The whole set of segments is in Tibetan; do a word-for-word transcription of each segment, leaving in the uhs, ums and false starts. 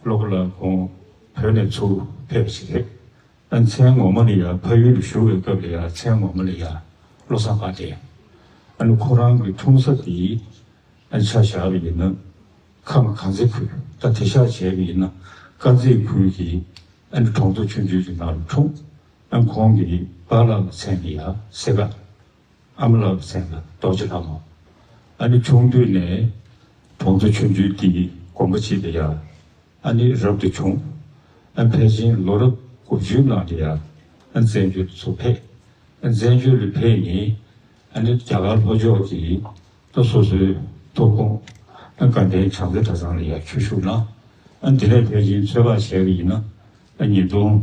བློ་དགའ་ལགས་ཁོང་བོད་ནས་ཚུར་ཕེབས་པ་ཞིག་རེད། ཨ་མཚན་ངོ་མ་ལ་ཡ་ཕ་ཡུལ་དུ་བཞུགས་པའི་སྐབས་ལ་ཡ་མཚན་ངོ་མ་ལ་ཡ་བློ་བཟང་དཔལ་ལྡན། ཨ་ནི་ཁོ་རང་གི་འཁྲུངས་ས་དེ་ཨ་ནི་ཆ་བཞག་པ་ཡིན་ན་ཁམས་དཀར་མཛེས་ཁུལ། ད་དེང་སང་བྱས་པ་ཡིན་ན་དཀར་མཛེས་ཁུལ་གྱི་ཨ་ནི་གྲོང་ཚོ་ཆུང་ཆུང་ཅིག་ནང་ལ་འཁྲུངས། ཨ་ནི་ཁོང་གི་པཱ་ལགས་ཀྱི་མཚན་ལ་ཡ་སེ་དགའ། ཨ་མ་ལགས་ཀྱི་མཚན་ལ་རྡོ་རྗེ་ལྷ་མོ། ཨ་ནི་ཆུང་དུས་ནས་གྲོང་ཚོ་ཆུང་ཆུང་དེའི་དགོན་པ་གཅིག་ལ་ཡ་ཨ་ནི་རབ་ཏུ་བྱུང་། ཨ་ནི་ཕལ་ཆེར་ལོ་རབས་དགུ་བཅུའི་ནང་ལ་ཡ་ཨ་ནི་བཙན་བྱོལ་དུ་ཚུར་ཕེབས། ཨ་ནི་བཙན་བྱོལ་ལ་ཕེབས་ནས་ཨ་ནི་རྒྱ་གར་ལྷོ་ཕྱོགས་ཀྱི་ད་སོ་སོའི་ཐུགས་དགོངས་ཨ་ནི་དགའ་ལྡན་བྱང་རྩེ་གྲྭ་ཚང་ལ་ཡ་ཆོས་ཞུགས་གནང་། ཨ་ནི་དེ་ནས་ཕལ་ཆེར་ཚོད་དཔག་བྱས་པ་ཡིན་ན་ཨ་ཉིས་སྟོང་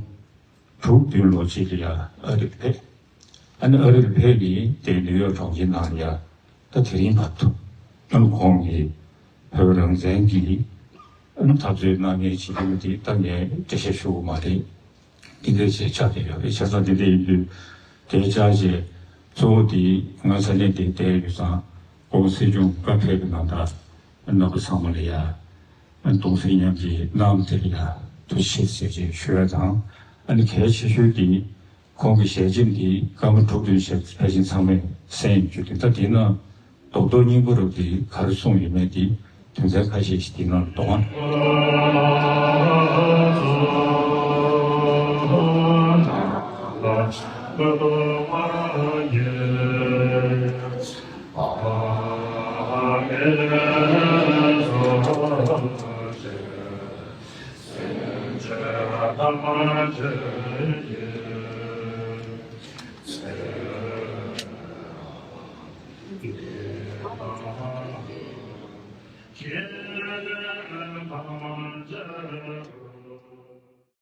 དྲུག་བདུན་ལོ་གཅིག་ལ་ཡ་ཨ་རིར་ཕེབས། ཨ་ནི་ཨ་རིར་ཕེབས་ནས་དེ་ནིའུ་ཡོག་གྲོང་ཁྱེར་ནང་ལ་ཡ་ད་དེ་རིང་བར་དུ་ཨ་ནི་ཁོང་གིས་བོད་རང་བཙན་གྱི་ཨ་ནི་འཐབ་རྩོད་གནང་མཁན་བྱེད་ཀྱི་ཡོད་དེ་ད་ངས་འགྲེལ་བཤད་ཞུ་གི་མ་རེད། འདི་འདྲ་ཞིག་ཆགས་བསྡད་ཡོད་རེད། བྱས་ཙང་འདི་འདྲ་ཡིན་དུས་དེའི་བཅར་བྱས་གཙོ་བོ་དེ་ང་ས་གནས་འདིར་བསྡད་ཡོད་ཙང་ྋགོང་ས་སྐྱབས་མགོན་བཀའ་ཕེབས་པའི་ནང་ལ་རྣམ་པ་ཚང་མ་ལ་ཡ་གདུང་སེམས་མཉམ་སྐྱེད་གནང་། དེ་ལ་ཡ་ཐུགས་རྗེ་ཆེ་ཟེར་ཅེས་ཞུ་ཡ་དང་། ཨ་ནི་གལ་ཆེ་ཤོས་དེ་ཁོང་གི་ཞལ་ཆེམས་དེ་སྐར་མ་དྲུག་བདུན་ཞིག་ཕལ་ཆེར་ཚང་མས་གསན་ཡོད་རྒྱུ་དེ། ད་དེའི་ནང་རྡོག་རྡོག་སྙིང་པོ་རུ་དེ་ག་རེ་གསུངས་ཡོད་མེད་དེ་དོན་ཚན་ཁ་ཤས་ཤིག་དེའི་ནང་ལ་འདུག་ཨང་།